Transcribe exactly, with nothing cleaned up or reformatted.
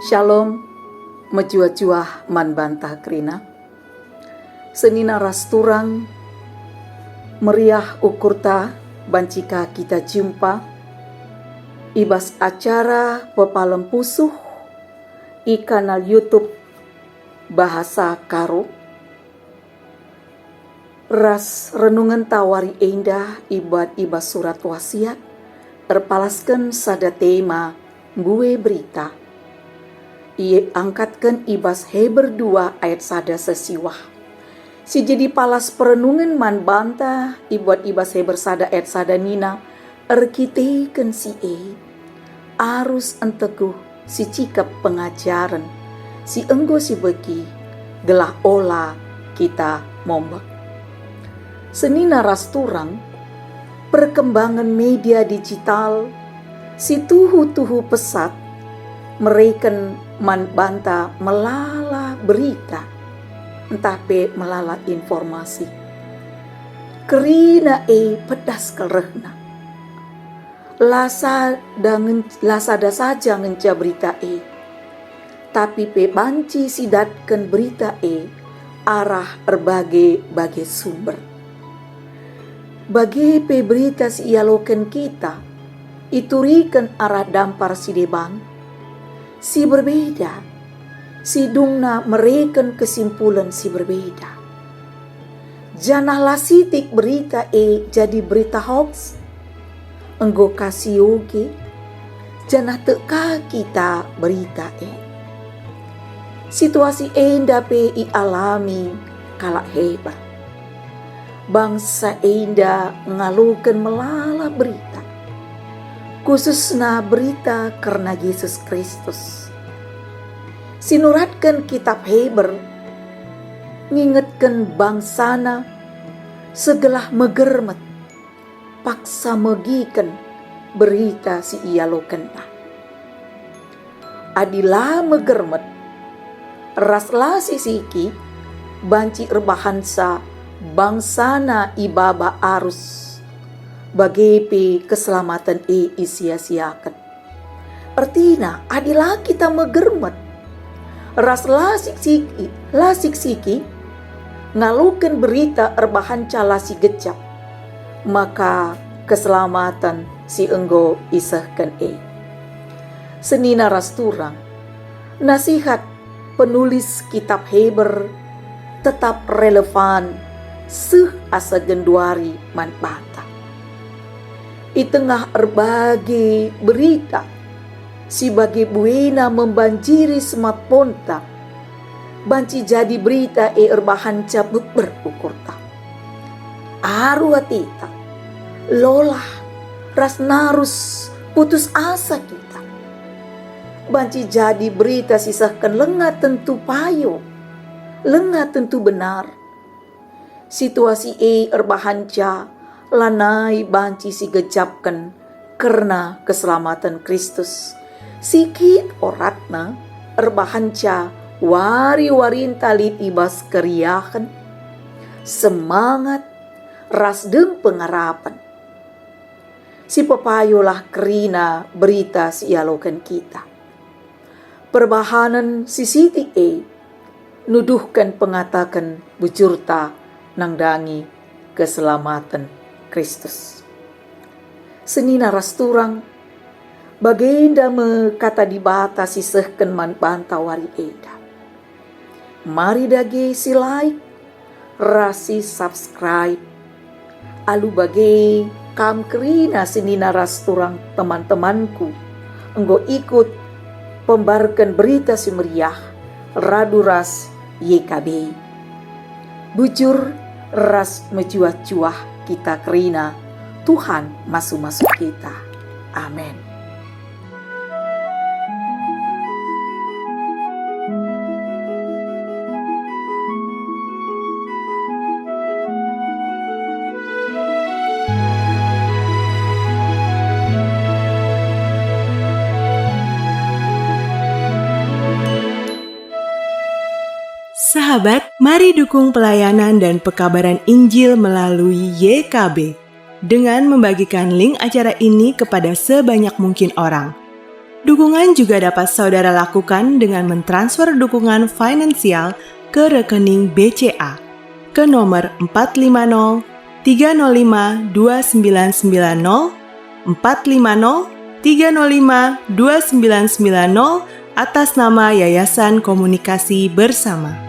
Shalom, mejuah-juah man banta kerina. Senina ras turang, meriah ukurta banci ka kita jumpa i bas acara pepalem pusuh i kanal YouTube Bahasa Karo. Ras renungenta wari enda ibuat i bas surat wasiat, erpalasken sada tema, mbue berita. Iangkatken i bas Heber dua ayat sada seh siwah. Si jadi palas perenungen man banta ibuat i bas Heber sada ayat sada nina, erkiteken si e, arus enteguh sicikep pengajaren si enggo sibegi, gelah ola kita mombek. Senina ras turang, perkembangan media digital si tuhu-tuhu pesat mereken man banta melala berita, ntah pe melala informasi. Kerina e pedas kal rehna. La sada ngen-, la sada saja ngenca berita e, tapi pe banci sidatken berita e arah erbage-bage sumber. Bage pe berita si ialoken kita, ituriken arah dampar si deban, si berbeda, si dungna mereken kesimpulen si berbeda. Janah la sitik berita e jadi berita hoaks. Enggo ka sioge, janah tek ka kita berita e. Situasi enda pe ialami kalak Heber. Bangsa enda ngaloken melala berita, khususna berita kerna Jesus Kristus. Sinuratken kitab Heber ngingetken bangsana segelah megermet, paksa megiken berita si ialokenna. Adi la megermet ras la sisiki, banci erbahanca bangsana ibaba arus, bage pe keselamaten e isia-siaken. Ertina, adi la kita megermet ras la siksiki, la siksiki, ngaloken berita erbahanca la sigejap, maka keselamaten si enggo isehken e. Senina ras turang, nasihat penulis kitab Heber tetap relevan seh asa genduari man banta. I tengah erbage berita si bage buena membanjiri smartphone-ta, banci jadi berita e erbahanca beber ukurta. Aru ateta, lolah, ras narus putus asa kita. Banci jadi berita si sehken lenga tentu payo, lenga tentu benar. Situasi e erbahanca lanai banci sigejapken kerna keselamaten Kristus. Si kin oratna erbahanca wari-warinta lit i bas keriahen, semangat, ras dem pengarapen. Sipepayolah kerina berita si ialoken kita. Perbahanen si sitik e nuduhken pengataken bujurta nandangi keselamaten Kristus. Senina ras turang, bagenda me Kata Dibata si sehken man banta wari enda. Mari dage si like ras si subscribe. Alu bage kam kerina senina ras turang teman-temanku enggo ikut pembarken Berita Si Meriah radu ras Y K B. Bujur ras mejuah-juah kita kerina, Tuhan masu-masu kita. Amen. Sahabat, mari dukung pelayanan dan pekabaran Injil melalui Y K B. dengan membagikan link acara ini kepada sebanyak mungkin orang. Dukungan juga dapat saudara lakukan dengan mentransfer dukungan finansial ke rekening B C A ke nomor empat lima nol tiga nol lima dua sembilan sembilan nol, empat lima nol tiga nol lima dua sembilan sembilan nol, atas nama Yayasan Komunikasi Bersama.